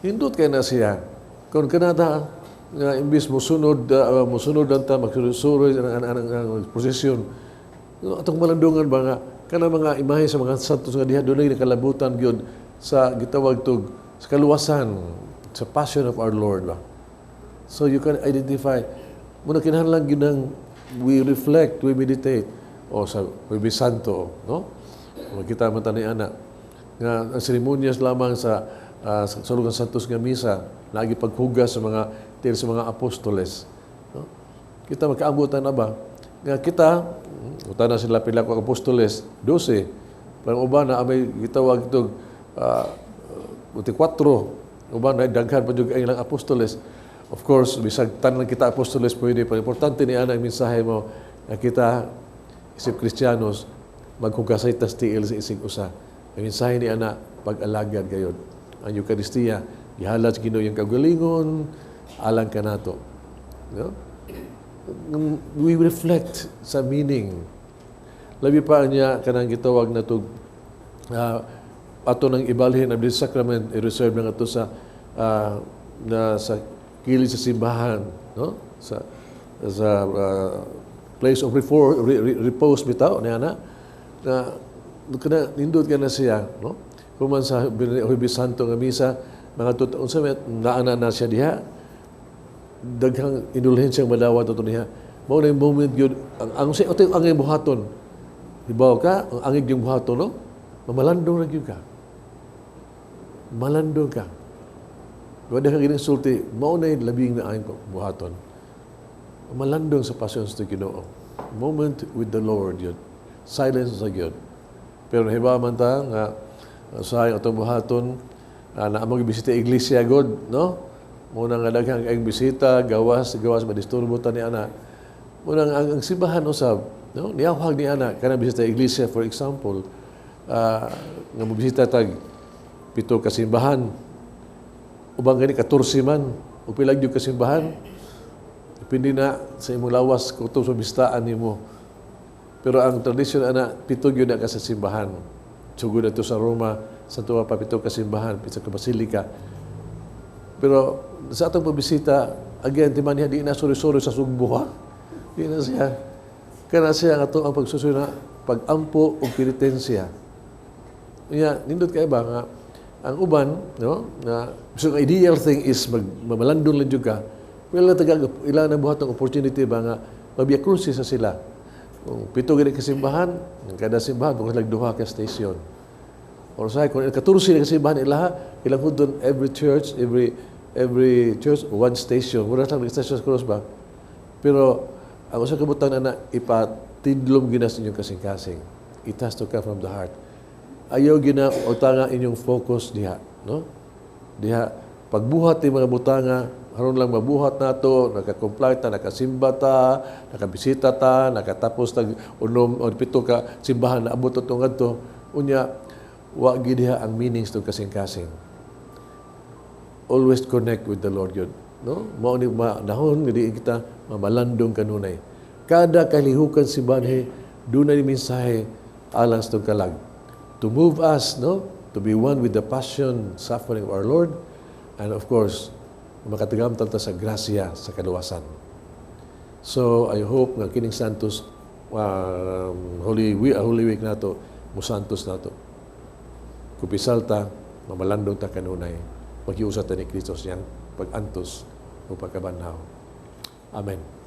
Hindot kay na siya. Kung kanada nga imbis mosunod ang ta magsunod ang prosesyon, no, atong malandungan ba nga kana mga imahe sa mga santos nga diha dunay nakalabutan gyud sa gitawag tog sa kaluwasan, sa passion of our Lord ba. So you can identify muna kinahanglan gyud ng we reflect, we meditate o sa Huwebes Santo, no? Makita man ta ni ana nga ang seremonyas lamang sa Sulog Santos nga misa lagi paghugas sa mga tiil sa mga apostoles, no? Kita magkaabutan na ba nga kita utan na sila pila ka apostoles, 12, pero uban na may gitawag tog 24, uban na daghan pa jud ang ilang apostoles. Of course, bisag tanan kita apostoles pwede pa. Importante ni ana ang mensahe mo nga kita isip Kristiyanos maghugasay tas tiil sa isig usa. Ang mensahe ni ana, pag-alagad gayod. Ang Eukaristiya, gihalad sa Ginoo yung kaugalingon alang kanato, no? We reflect sa meaning. Labi pa niya kanang gitawag na tug ato nang ibalhin ang Blessed Sacrament, i-reserve na ato sa na sa kilid sa simbahan, no? Sa place of repose bitaw niya na na kana nindot ka na siya, no? Human sa Huwebes Santo nga misa mga tut unsa may naana na siya diha, daghang indulhensya madawat ato niya. Mao na yung moment gyud ang sa ato ang buhaton. Hibaw ka ang angig yung buhaton, no? Mamalandong ra gyud ka, malandong ka. Wala ka gining sulti, mao na yung labing na ang buhaton. Malandong sa pasyon sa Ginoo. Moment with the Lord yun. Silence sa gyud. Pero nahiba man ta nga usahay atong buhaton na among bisita iglesia god, no? Muna nga daghang kayong bisita, gawas, gawas madisturbo ta ni ana. Muna ang simbahan usab, no? Niawhag ni ana kanang bisita iglesia, for example, nga mobisita tag pito ka simbahan, ubang gani 14 man. O pila gyud ka simbahan, depende na sa imong lawas kutob sa bistaan nimo. Pero ang tradisyon ana, pito gyud na ka sa simbahan. Sugod na to sa Roma, sa tuwa pa pito ka simbahan, pito ka basilika. Pero sa atong pagbisita, again, ti man di na suri-suri sa Sugbo, ha? Di na siya. Kana siya nga ato ang pagsusuy na pag-ampo o penitensya. Nya, nindot kay ba nga ang uban, no, na so ang ideal thing is mag mamalandong lang jud ka. Pero ilang taga ilang na buhat ng opportunity ba nga mabia crucis sa sila. Kung pito gani ka simbahan, ang kada simbahan kung sila duha ka station. Or say kung 14 ka simbahan ilaha, ilang hudon every church, every church one station. Wala lang station sa cross ba? Pero ang usa ka butang na ipatidlom gina sa inyong kasing-kasing. It has to come from the heart. Ayaw gina utanga inyong focus diha, no? Diha pagbuhat ni mga butanga, aron lang mabuhat nato, naka-comply ta, nakasimba ta, nakabisita ta, nakatapos tag unom o pito ka simbahan na abot atong ngadto, unya wa gid diha ang meanings to kasing-kasing. Always connect with the Lord yun. No? Mao ni nahon nga di kita mamalandong kanunay. Kada kalihukan si Banhe, dunay mensahe alang sa kalag. To move us, no? To be one with the passion, suffering of our Lord, and of course, makatagamtan ta sa grasya sa kaluwasan. So I hope nga kining Santos Holy Week nato, musantos nato. Kumpisal ta, mamalandong ta kanunay, maghiusa ta ni Kristo siyang pag-antos o pagkabanhaw. Amen.